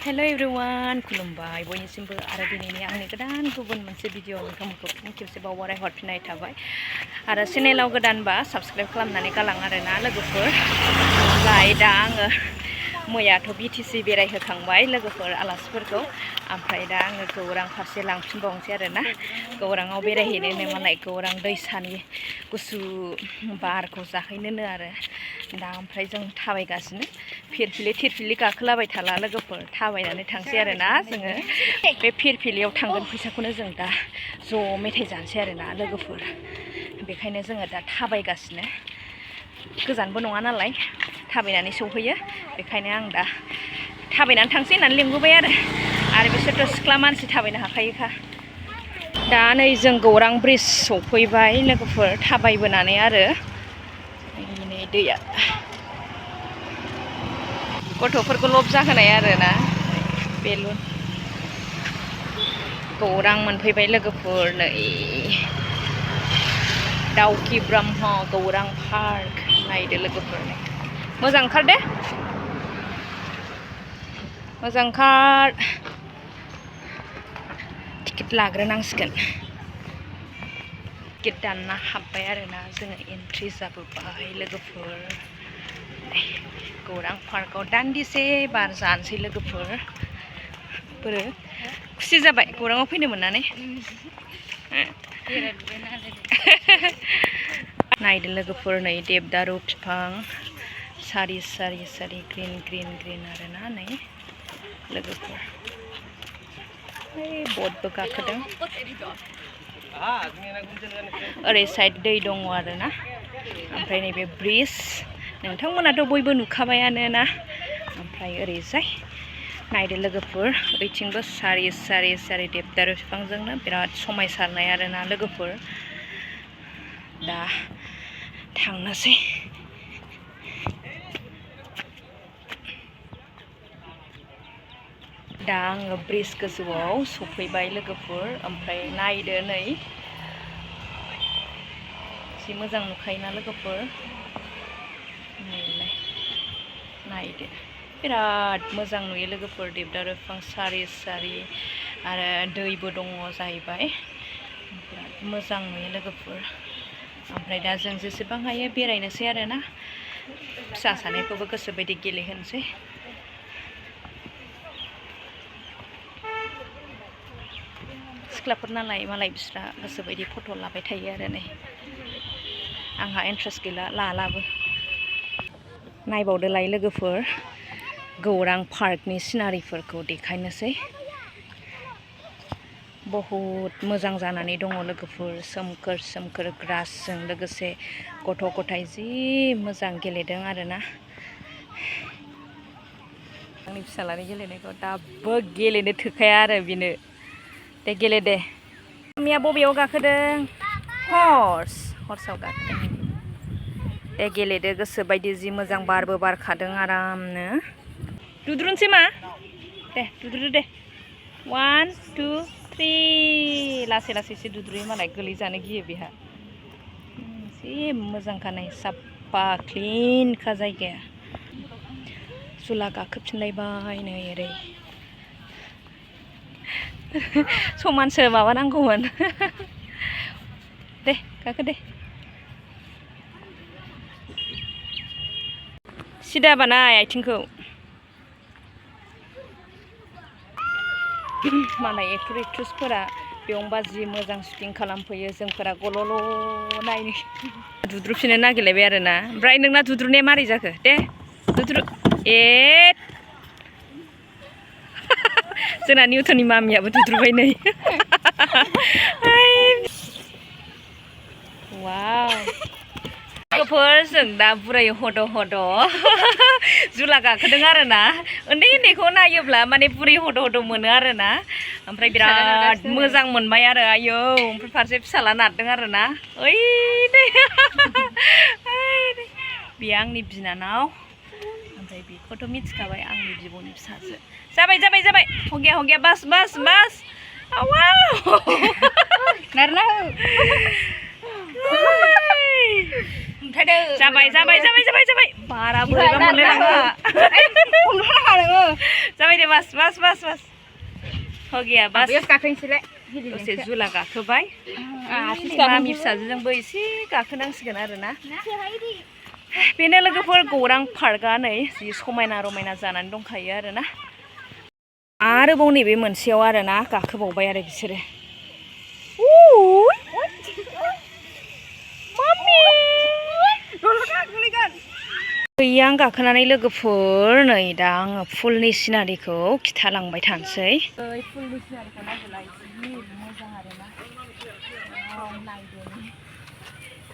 hello everyone खुलुमबाय बयनिसिमबो आरो दिनैनि आंनि गोदान गुबुन मोनसे भिडिअ नोंथांमोनखौ फिन खेबसेबाव बरायहरफिननाय थाबाय आरो चेनेलाव गोदानबा साबस्क्राइब खालामनानै गालां आरोना लोगोफोर दा आङो मैयाथ' बिटिसि बेरायहोखांबाय लोगोफोर आलासिफोरखौ ओमफ्राय दा आङो गौरां फारसे लांफिनबावनोसै आरोना गौराङाव बेरायहैनोनो मालाय गौरां दैसानि गुसु बारखौ जाहैनोनो आरो दा ओमफ्राय जों थाबायगासिनो फिरफिलि गाखोलाबाय थाला लोगोफोर थाबायनानै थांसै आरोना जोङो बे फिरफिलियाव थांगोन फैसाखौनो जों दा ज' मेथाइ जानोसै आरोना लोगोफोर बेखायनो जोङो दा थाबायगासिनो गोजानबो नङा नालाय थाबायनानै सौहैयो बेखायनो आं दा थाबायनानै थांसै होननानै लिंबोबाय आरो बिसोरथ' सिख्ला मानसि थाबायनो हाखायोखा दा नै जों गौरां ब्रिज सौफैबाय लोगोफोर थाबायबोनानै आरो नै दैया गथ'फोरखौ लब जाहोनाय आरोना बेलुन गौरां मोनफैबाय लोगोफोर नै दाउखि ब्रह्म गौरां पार्क नायदो लोगोफोर मोजां ओंखार दे मोजां ओंखार टिकेट लाग्रोनांसिगोन टिकेट दानना हाबबाय आरोना जोङो एन्ट्रि जाबोबाय लोगोफोर गौरां पार्कआव दान्दिसे बार जानोसै लोगोफोर बोरो खुसि जाबाय गौराङाव फैनो मोननानै नायदो लोगोफोर नै देबदारु बिफां सारि ग्रिन आरोना नै लोगोफोर बटबो गाखोदों ओरै साइड दै दङ आरोना ओमफ्राय नैबे ब्रिज नोंथांमोनाथ' बयबो नुखाबायानो ना ओमफ्राय ओरैजाय नायदो लोगोफोर ओइथिंबो सारि देबदारु बिफांजोंनो बिराद समायसारनाय आरोना लोगोफोर दा थांनोसै दा आङो ब्रिज गोजौआव सफैबाय लोगोफोर ओमफ्राय नायदो नै एसे मोजां नुखायोना लोगोफोर नायदो बिराद मोजां नुयो लोगोफोर देबदारु बिफां सारि आरो दैबो दङ जाहैबाय बिराद मोजां नुयो लोगोफोर ओमफ्राय दा जों जेसेबां हायो बेरायनोसै आरोना फिसा सानैखौबो गोसोबायदि गेलेहोनोसै सिख्लाफोर नालाय मालाय बिस्रा गोसोबायदि फट' लाबाय थायो आरो नै आंहा इन्ट्रेस्ट गैला लालाबो नायबावदोलाय लोगोफोर गौरां पार्कनि सिनारिफोरखौ देखायनोसै बहुद मोजां जानानै दङ लोगोफोर सोमखोर ग्रासजों लोगोसे गथ' गथाय जि मोजां गेलेदों आरोना आंनि फिसालानि गेलेनायखौ दाबो गेलेनो थोखाया आरो बेनो दे गेले दे मामिया बबेयाव गाखोदों हर्सआव गाखोदों दे गेलेदो गोसोबायदि जि मोजां बारबो बारखादों आरामनो दुद्रुनोसै मा दे दुद्रुदो दे 1 2 3 लासैसो दुद्रुयो मालाय गोलैजानो गियो बेहा जि मोजांखा नाय साफा क्लिनखा जायगाया जुला गाखोफिनलायबाय नै ओरै समानसो माबानांगौमोन दे गाखो दे सिदा बानाय आथिंखौ मालाय एक्टर एक्ट्रेसफोरा बेयावबा जि मोजां शुटिं खालामफैयो जोंफोरा गल'ल' नायनो दुद्रुफिननो नागिरलायबाय आरोना ओमफ्राय नोंना दुद्रुनाया मारै जाखो दे दुद्रु जोंना निउटननि मामियाबो दुद्रुबाय नै वाव लोगोफोर जों दा बुराय हद' जुला गाखोदों आरोना उन्दैखौ नायोब्ला माने बुरै हद' मोनो आरोना ओमफ्राय बिराद मोजां मोनबाय आरो आयौ ओमफ्राय फारसे फिसाला नारदों आरोना ओइ बेयो आंनि बिनानाव ओमफ्राय बेखौथ' मिथिखाबाय आंनि बिब'नि फिसाजो जाबाय हगिया बास नारना जाबाय बारा बोरैबा मोनलायलाङो जाबाय दे बास हो गया बास दसे जुला गाखोबाय मामि फिसाजोजोंबो एसे गाखोनांसिगोन आरोना बेनो लोगोफोर गौरां पार्कआ नै जि समायना रमायना जानानै दंखायो आरोना आरोबाव नैबे मोनसेयाव आरोना गाखोबावबाय आरो बिसोरो गैया आं गाखोनानै लोगोफोर नै दा आङो फुलनि सिनारिखौ खिथालांबाय थानोसै फुलनि सिनारिखौ नायबोलाय जि मोजां आरोना नायदो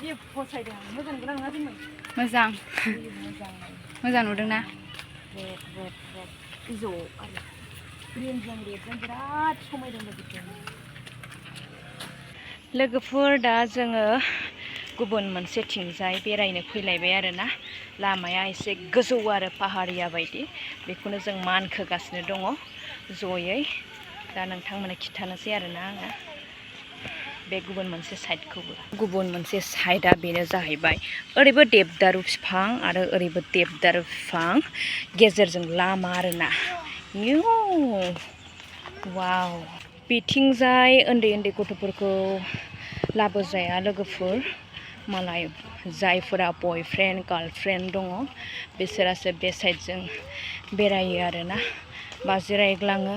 जि फसायदों मोजां नुदोंना जोंनो मोजां नुदोंना रेड ज' आरो ग्रिनजों रेडजों बिराद समायदों लोगोफोर दा जोङो गुबुन मोनसेथिंजाय बेरायनो फैलायबाय आरोना लामाया एसे गोजौ आरो पाहारिया बायदि बेखौनो जों मानखोगासिनो दङ जयै दा नोंथांमोननो खिथानोसै आरोना आङो बे गुबुन मोनसे साइडखौबो गुबुन मोनसे साइडआ बेनो जाहैबाय ओरैबो देबदारु बिफां आरो ओरैबो देबदारु बिफां गेजेरजों लामा आरोना वाव बिथिंजाय उन्दै गथ'फोरखौ लाबोजाया लोगोफोर मालाय जायफोरा बयफ्रेन्ड गार्लफ्रेन्ड दङ बिसोरासो बे साइडजों बेरायो आरोना बा जिरायग्लाङो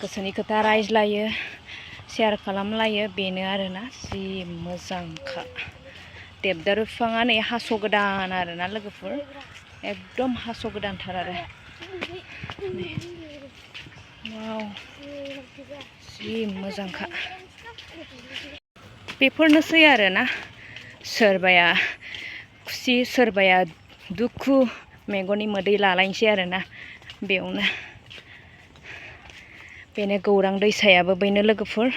गोसोनि खोथा रायज्लायो शेयार खालामलायो बेनो आरोना जि मोजांखा देबदारु बिफाङा नै हास' गोदान आरोना लोगोफोर एकदम हास' गोदानथार आरो वाव जि मोजांखा बेफोरनोसै आरोना सोरबाया खुसि सोरबाया दुखु मेगननि मोदै लालायनोसै आरोना बेनो गौरां दैसायाबो बेनो लोगोफोर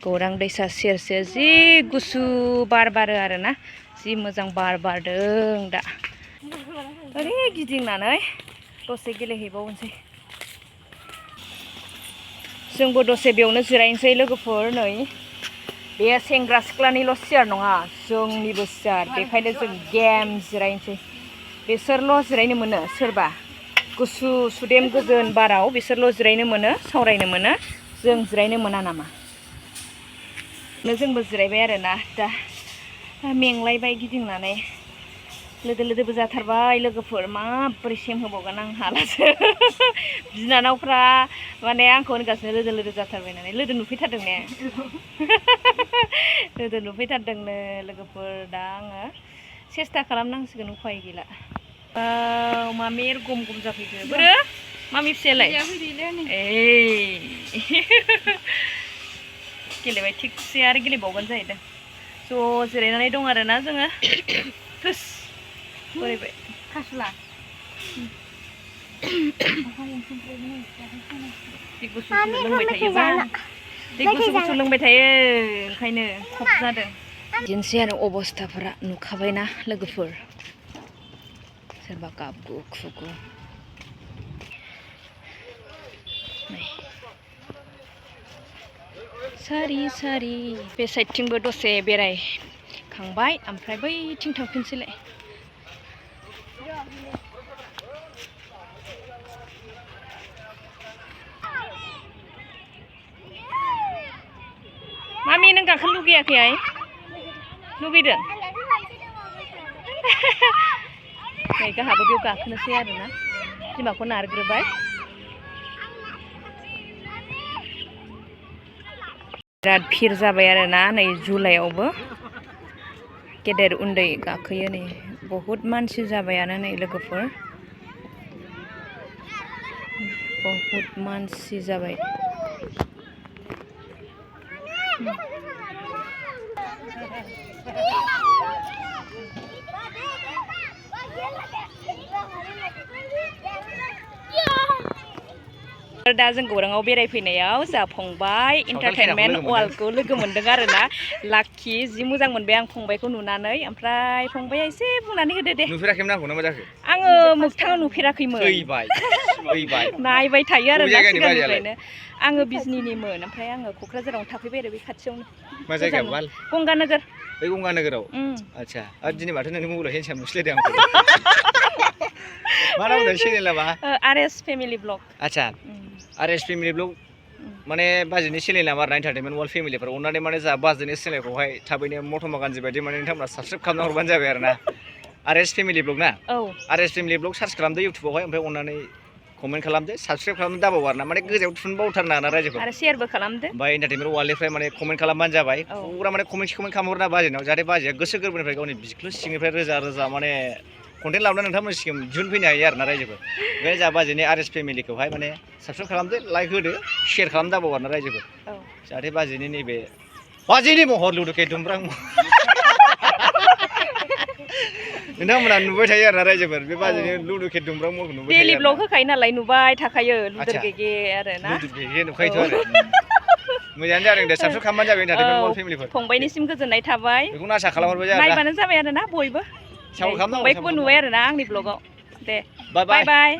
गौरां दैसा सेर जि गुसु बार बारो आरोना जि मोजां बार बारदों दा ओरै गिदिंनानै दसे गेलेहैबावनोसै जोंबो दसे बेयावनो जिरायनोसै लोगोफोर नै बे सेंग्रा सिख्लानिल' सियार नङा जोंनिबो सियार बेखायनो जों गेम जिरायनोसै बिसोरल' जिरायनो मोनो सोरबा गुसु सुदेम गोजोन बाराव बिसोरल' जिरायनो मोनो सावरायनो मोनो जों जिरायनो मोना नामा जोंबो जिरायबाय आरोना दा मेंलायबाय गिदिंनानै लोदोबो जाथारबाय लोगोफोर माबोरै सेम होबावगोन आं हालासो बिनानावफ्रा माने आंखौ होनगासिनो लोदो जाथारबाय होननानै लोदो नुफैथारदों ने लोदो नुफैथारदोंनो लोगोफोर दा आङो सेस्था खालामनांसिगोन उफाय गैला मामि गम जाफैदो बोरो मामि फिसायालाय गेलेबाय थिगसे आरो गेलेबावगोन जाहैदों ज' जिरायनानै दं आरोना जोङो थुस बोरैबाय खासुला दै गुसु लोंबाय थायोबा दै गुसु लोंबाय थायो ओंखायनो खब जादों बिदिनोसै आरो अबस्थाफोरा नुखाबायना लोगोफोर सोरबा गाबगु खुगु सारि बे साइडथिंबो दसे बेरायखांबाय ओमफ्राय बैथिं थांफिनसैलाय मामि नों गाखोनो लुगैयाखै आइ लुगैदों नै गाहाबो बेयाव गाखोनोसै आरोना बिमाखौ नारग्रोबाय बिराद भिर जाबाय आरोना नै जुलाइआवबो गेदेर उन्दै गाखोयो नै बहुद मानसि जाबायानो नै लोगोफोर बहुद मानसि जाबाय दा जों गौराङाव बेरायफैनायाव जा फंबाय एन्टारटेनमेन्ट वार्ल्डखौ लोगो मोनदों आरोना लाखि जि मोजां मोनबाय आं फंबायखौ नुनानै ओमफ्राय फंबाया एसे बुंनानै होदो दे नुफेराखैमोन आंखौ ना मा जाखो आङो मोगथाङाव नुफेराखैमोन नायबाय थायो आरोना सिगांनिफ्रायनो आङो बिजनिनिमोन ओमफ्राय आङो क'क्राझारावनो थाफैबाय आरो बे खाथियावनो मा जायगा गंगानोगोर बै गंगा नोगोराव आदसा आरो दिनै माथो नोंनि मबाइलाव हेन्डसाम नुस्लायदों आंखौ मा नाम होनदों चेनेला मा आरएस फेमिलि ब्लग आदसा आरएस फेमिलि ब्लग माने बाजैनि चेनेल नामा आरो एन्टारटेनमेन्ट वर्ल्ड फेमिलिफोर अननानै माने जा बाजैनि चेनेलखौहाय थाबैनो मथमा गानजि बायदि माने नोंथांमोना साबसक्राइब खालामना हरबानो जाबाय आरो ना आरएस फेमिलि ब्लग ना आरएस फेमिलि ब्लग सार्च खालामदो इउटुबावहाय ओमफ्राय अननानै कमेन्ट खालामदो साबसक्राइब खालामनो दाबाव आरो ना माने गोजायाव थुनबावथारनाङा ना रायजोखौ आरो शेयारबो खालामदो ओमफ्राय एन्टारटेनमेन्ट वर्ल्डनिफ्राय माने कमेन्ट खालामबानो जाबाय पुरा माने कमेन्ट खालामहरना बाजैनाव जाहाथे बाजैया गोसो गोरबोनिफ्राय गावनि बिख्लो सिंनिफ्राय रोजा रोजा माने कन्टेन्ट लाबोना नोंथांमोनसिम दिहुनफैनो हायो आरो ना रायजोफोर ओंखायनो जा बाजैनि आरएस फेमिलिखौहाय माने साबसक्राइब खालामदो लाइक होदो शेयार खालाम दाबाव आरो ना रायजोफोर जाहाथे बाजैनि नैबे बाजैनि महर लुदुखे दुमब्रां नोंथांमोना नुबाय थायो आरो ना रायजोफोर बे बाजैनि लुदुखे दुमब्रां महरखौ नुबाय थायो डेलि ब्लग होखायो नालाय नुबाय थाखायो लुदुर गेगे आरो ना लुदुर गेगे नुखायोथ' आरो मोजाङानो जादों दे साबसक्राइब खालामबानो जाबाय एन्टारटेनमेन्ट वर्ल्ड फेमिलिफोर फंबायनिसिम गोजोननाय थाबाय बेखौनो आसा खालामहरबाय आरो नायबानो जाबाय आरो ना बयबो फंबायखौबो नुबाय आरो ना आंनि ब्लगाव दे बाय बाय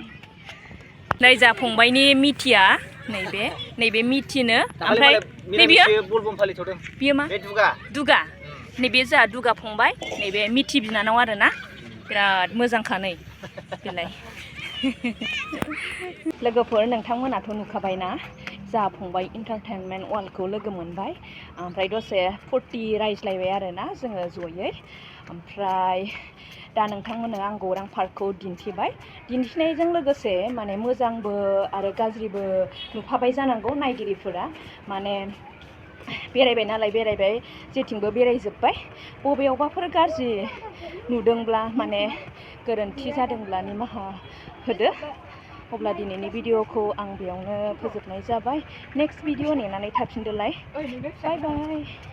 नै जा फंबायनि मिथिया नैबे मिथिनो ओमफ्राय नैबेयो बियो मा दुगा नैबे जोंहा दुगा फंबाय नैबे मिथि बिनानाव आरो ना बिराद मोजांखा नै बेलाय लोगोफोर नोंथांमोनाथ' नुखाबायना जा फंबाय एन्टारटेनमेन्ट वार्ल्डखौ लोगो मोनबाय ओमफ्राय दसे फुर्ति रायज्लायबाय आरो ना जोङो जयै ओमफ्राय दा नोंथांमोननो आं गौरां पार्कखौ दिन्थिनायजों लोगोसे माने मोजांबो आरो गाज्रिबो नुफाबाय जानांगौ नायगिरिफोरा माने बेरायबाय नालाय बेरायबाय जेथिंबो बेरायजोब्बाय बबेयावबाफोर गाज्रि नुदोंब्ला माने गोरोन्थि जादोंब्ला निमाहा होदो अब्ला दिनैनि भिडिअखौ आं बेयावनो फोजोबनाय जाबाय नेक्स्ट भिडिअ नेनानै थाफिनदोलाय बाय बाय